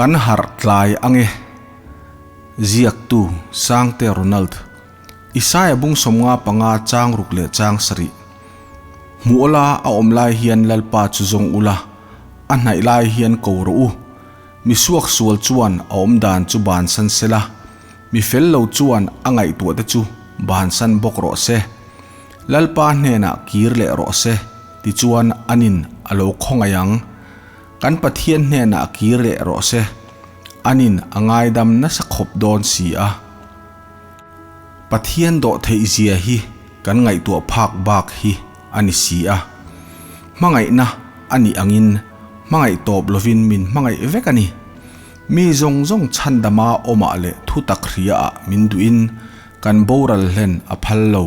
Kan harh tlai ange. Ziaktu, Sangte Ronald. Isaia bung 55 chang ruk leh chang sarih. Hmuh awla a awm lai hian Lalpa chu zawng ula, a hnaih lai hian ko rawh u. Mi suaksual chuan a awm dan chu bansan sela, mi fel lo chuan a ngaihtuah te chu bansan bawk rawh se. Lalpa hnenah kir leh rawh se, tichuan anin a lo khawngaih ang. Kan Pathian hnenah kir leh rawh se, anin a ngaidam nasa khawp dawn si a. Pathian dawh theih zia hi kan ngaihtuah phak bak hi a ni si a. Hmangaihna a nih angin hmangaih tawp lovin min hmangaih vek a ni. Mi zawng zawng chhandama awmah leh thutak hriaah min duhin kan boral hlen a phal lo.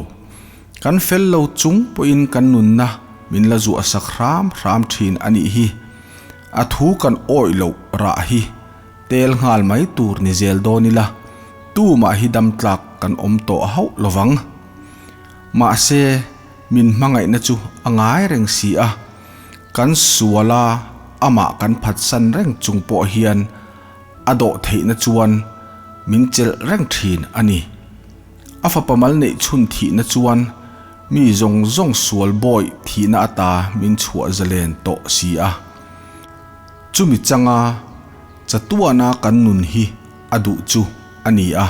Kan fel lo chung pawhin kan nunna min la zuah sak hram hram thin a nih hi. A thu kan awih loh rah hi tel nghal mai tur ni zel dawn ila, tumah hi dam tlak kan awm tawh hauh lovang. Mahse, min hmangaihna chu a ngai reng si a, kan suala amah kan phatsan reng chung pawh hian a dawh theihna chuan min chelh reng thin a ni. A fapa mal neih chhun thihna chuan mi zawng zawng sual bawi thihna ata min chhuah zalen tawh si a. Chumi changa chatuana kan nun hi a duh chu a ni a,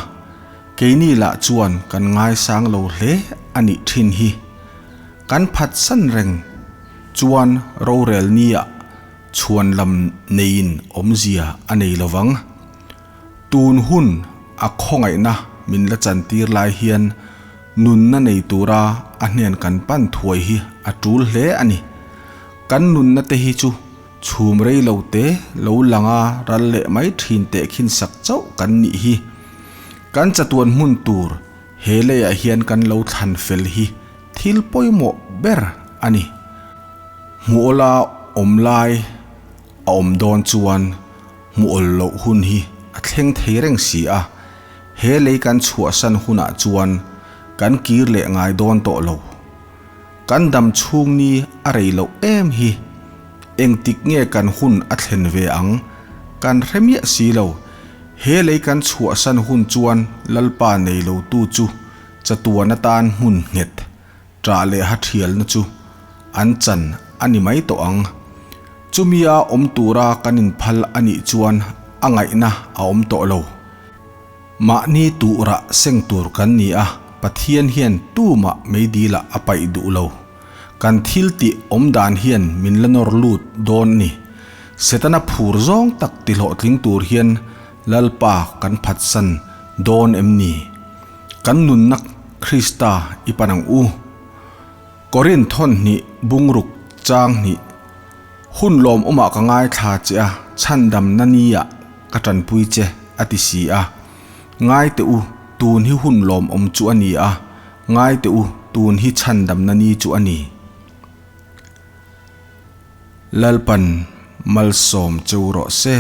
keini lah chuan kan ngaisang lo hle a nih thin hi. Kan phatsan reng chuan rorel nia chhuan lam neiin awmzia a nei lovang. Tun hun a khawngaihna min la chantir lai hian nunna nei tura a hnen kan pan thuai hi a tul hle a ni. Kan nunna te hi chu chhum rei lo te lo langa ral leh mai thin teh khin sak chauh kan nih hi. Kan chatuan hmun tur he leiah hian kan lo thlan fel hi thil pawimawh ber a ni. Hmuhawla awm lai a awm dawn chuan hmuhawl loh hun hi a thleng thei reng si a, he lei kan chhuahsan hunah chuan kan kir leh ngai dawn tawh lo. Kan dam chhung ni a rei loh em hi. Engtik nge kan hun a thlen ve ang? Kan hre miah si lo. He lei kan chhuahsan hun chuan Lalpa nei lotu chu chatuan atan hmun nghet Ṭah leh ha ṭhialna chu an chan a ni mai tawh ang. Chumia awm tura kan inphal a nih chuan a ngaihna a awm tawh lo. Mahni tuhrah seng tur kan ni a, Pathian hian tumah meidilah a paih duh lo. Kan thil tih awm dan hian min la nawr lut dawn a ni. Setana phur zawng tak tihlawhtling tur hian Lalpa kan phatsan dawn em ni? Kan nunna Krista i pan ang u. Korinth thawn hnih bungruk chang hnih Hun lawmawmah ka ngaithla che a, chhandamna niah ka tanpui che a ti si a. Ngai teh u, tun hi hun lawmawm chu a ni a, ngai teh u, tun hi chhandamna ni chu a ni. Lalpan malsawm cheu rawh se.